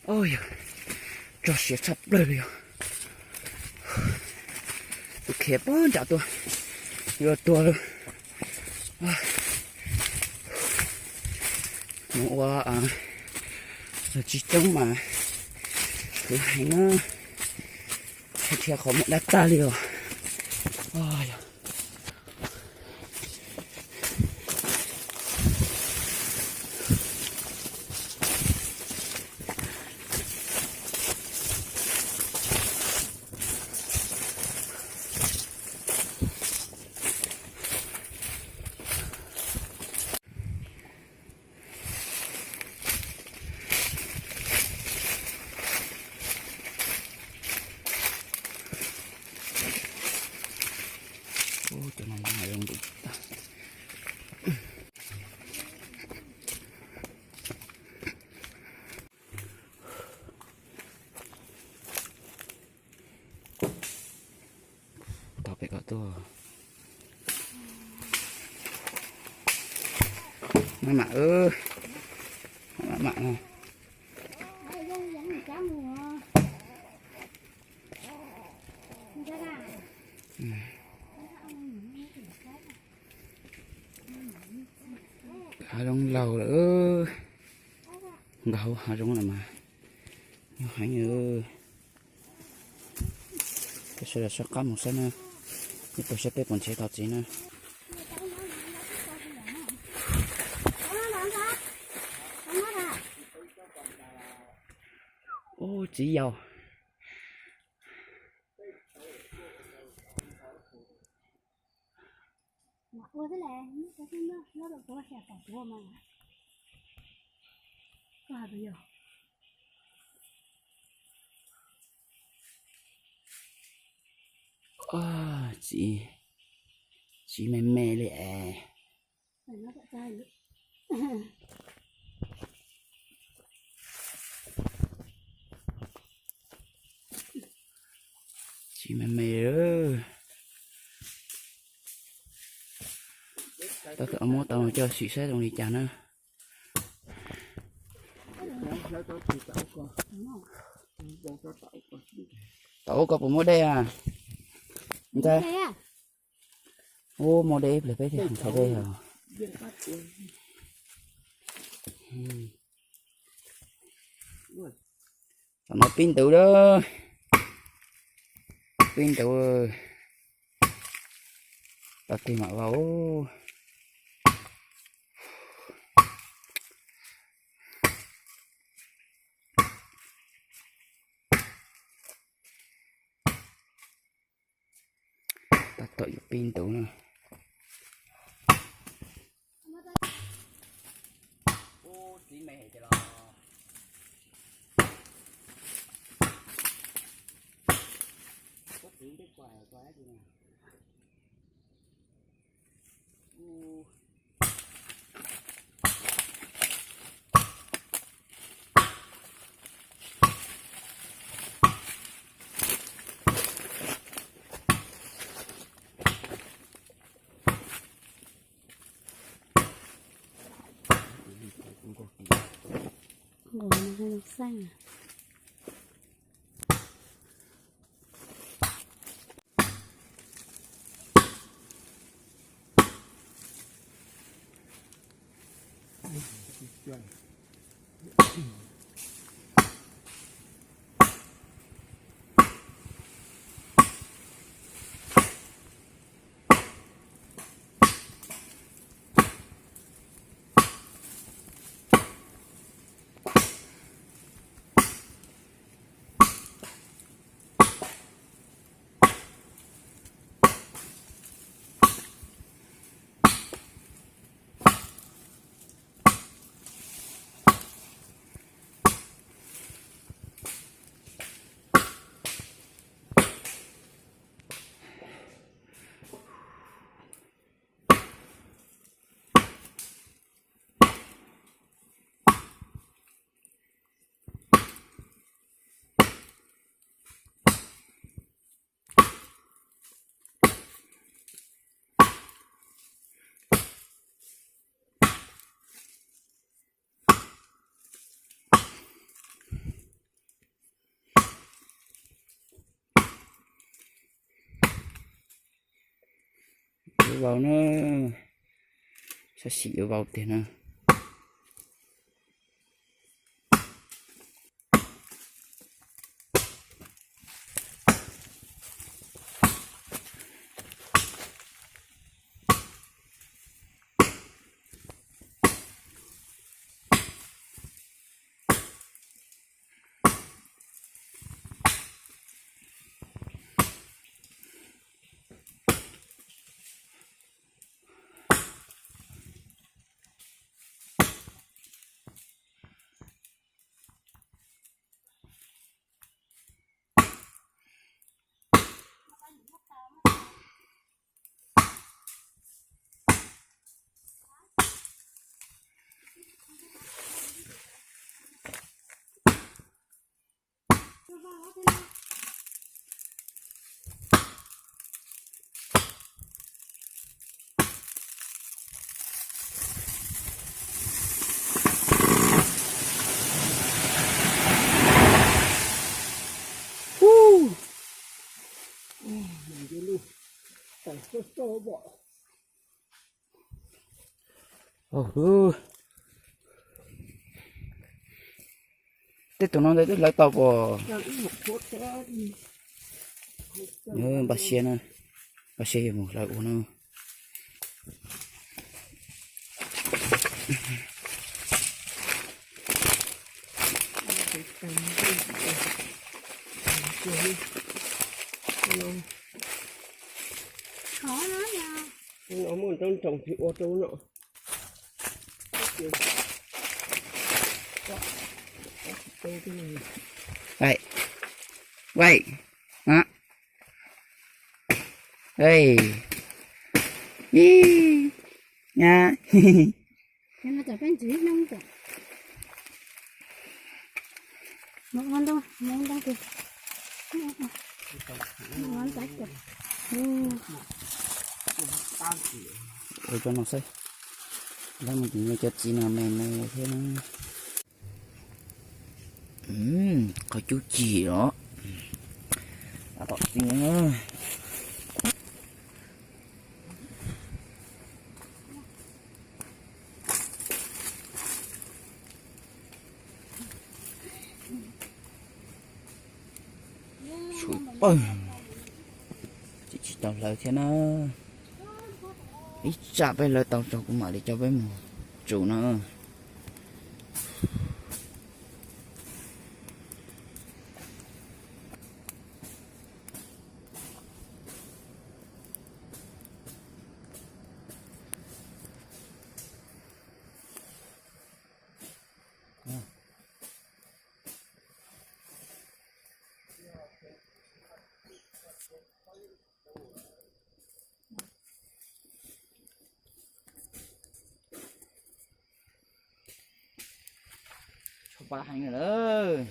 Yog, tso siav tshaj plaws li os. Tus khiav pog nram tuaj, yuav tuag lawm. Mus ua los tsis coob mas khwv heev na, dhia qhov muag dab tag li os. Cov no zoo ntuj tag. Tau pem ko tuaj. Maj mam, maj mam no. Hav zoov laug lawm. Nkag hauv hav zoov lawm mas nyuaj heev. Peb sawv daws soj qab mus saib na, ib pliag saib peb puas nrhiav tau txiv na. Ub, txiv yau. Txiv, txiv me me li es. Txiv me me. Tab tom muab tau coj sim saib zoo li cas na. Tau ua ko puas muaj dej a? Ntxawg. Ub, muaj dej ib pliag peb thiaj nrhiav dej os. Tam no pib ntws lawm. Pib ntws. Tag kis mam vau. Tab tom yuav pib ntws na. Ub, txiv me ces los. Ub, txiv ntej kuam kuam dab tsi na. Nqus no zoo xeeb. Vau na, sab sim yuav vau tiag na. Tej tus no ntawd twb hlawv tau pom. Npaj siab na, npaj siab yuav mus hlawv ua na. Muaj nroog nroog thiaj ua rau no. Ej, ej, ib, nyab. Ua cov no xwb, lawv mus tim no cov txiv no me me thiab. Qhov cub cim os. Tab tom txiv. Tshuav pawg, tsis tau hlawv thiab na. Ib tsam peb hlawv tau tso kuv mam li coj peb mus tsuv na. Tshuav pab heev lawm,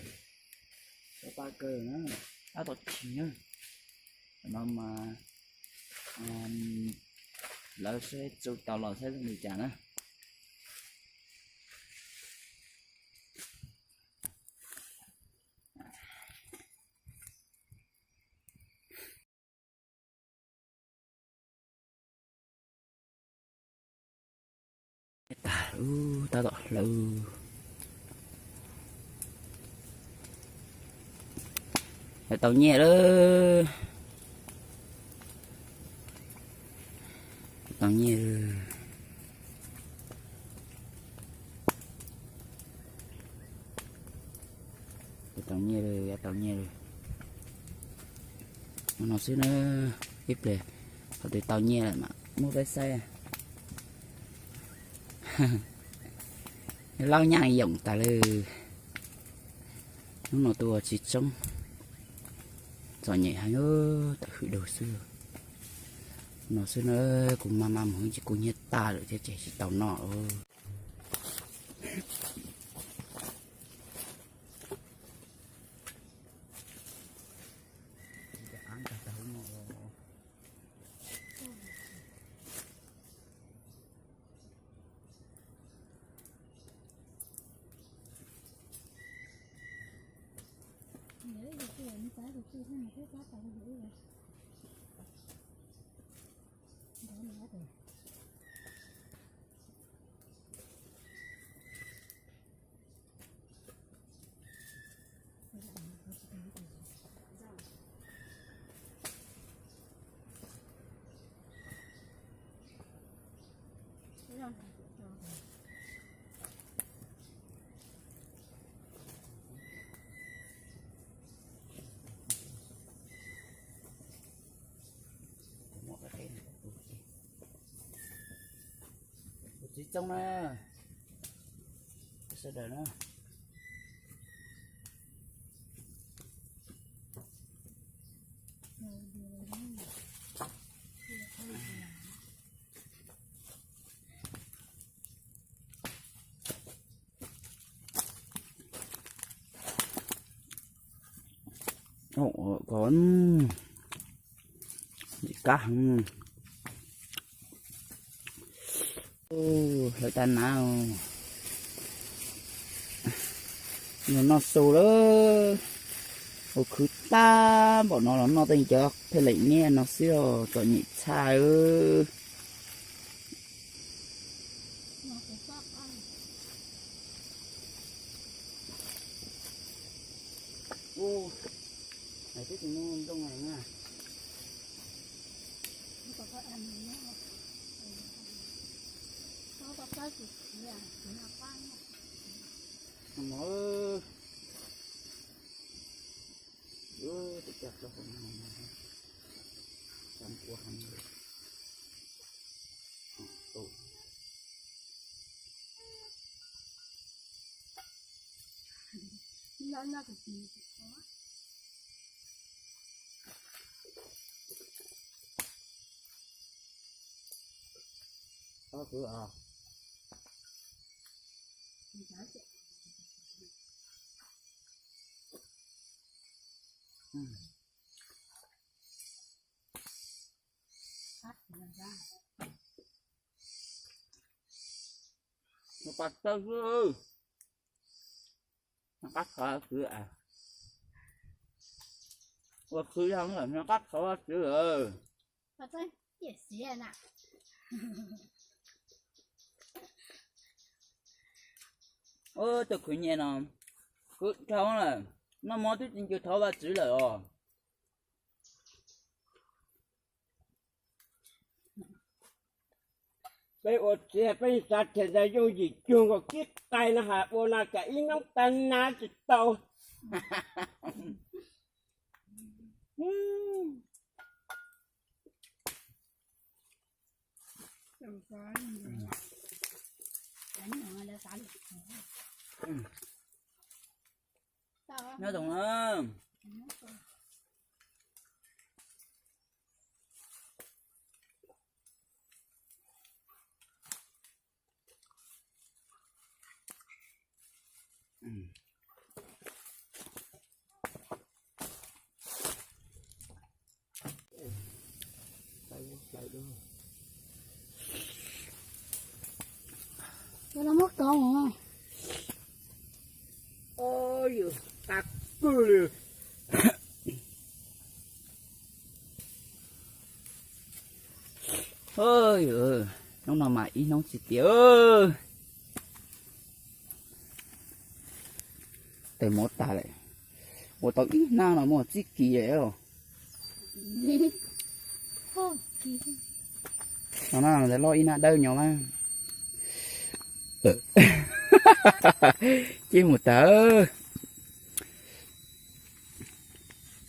tshuav pab kawg na, tab tom chim na. No mas lawv saib txu tau los saib zoo li cas na. Tas, tab tom hlawv, hlawv tau nyiaj lawm. Tau nyiaj lawm. Tau nyiaj lawm, tau nyiaj lawm. Hnub no xwb na, ib pliag qhov twg tau nyiaj lawm mas muab peb saib. Laub nyaj yoom tas li. Hnub no tus ua tsis tsoob, txom nyem heev, tawm hwm dua xwb. No xwb na, kuv maj maj mus ces kuv nyiaj tag lawm thiab ces tsis tau noj. Kuv txiv txooj na, sawv daws na. Ua kom kab heev. Hlawv tag na. Noj su lawm. Ua khwv tag npaum no los noj tej cov pheej leem niaj no xwb os, txom nyem tshaj. Nws qab tawg xwb, nws qab khov xwb. Ua khwv yog nws qab khov xwb. Tus khwv nyiaj no, khwv dhau lawm, noj mov twb tsis nco thov Vajtswv lawm os. Peb ua txiv peb xav tias ntawd yooj yim cuag nkaus kib qai no has ua no kam ib hnub tag na tsis tau. Nyob zoo na. Ua no muab kov mus. Oj, yus tas kawg li. Hnub no mas ib hnub tsis tiav. Tawg mov tag lawm. Ua tau ib hnab no muaj txib kis lawm. No na, ntawd loj ib hnab dawb nyo na. Cia mus tag.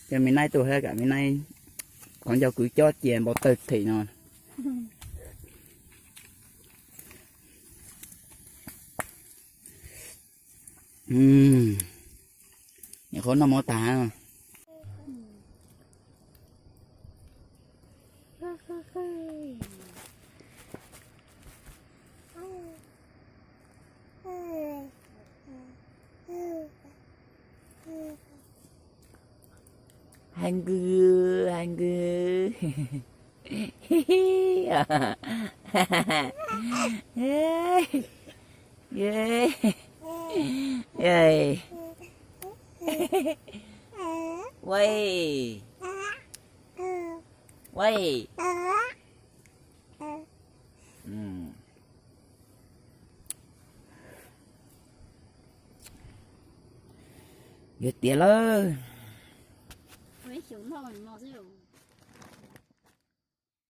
Cov me naib tuaj hab kam me naib, qhov ncauj kwv cob cia npau tawg them no. Nyuam qhuav noj mov tag. Hais nkwg, hais nkwg. Ua, ua, ua. Yuav tiav lawm. Ua ib xyoos noj no xwb.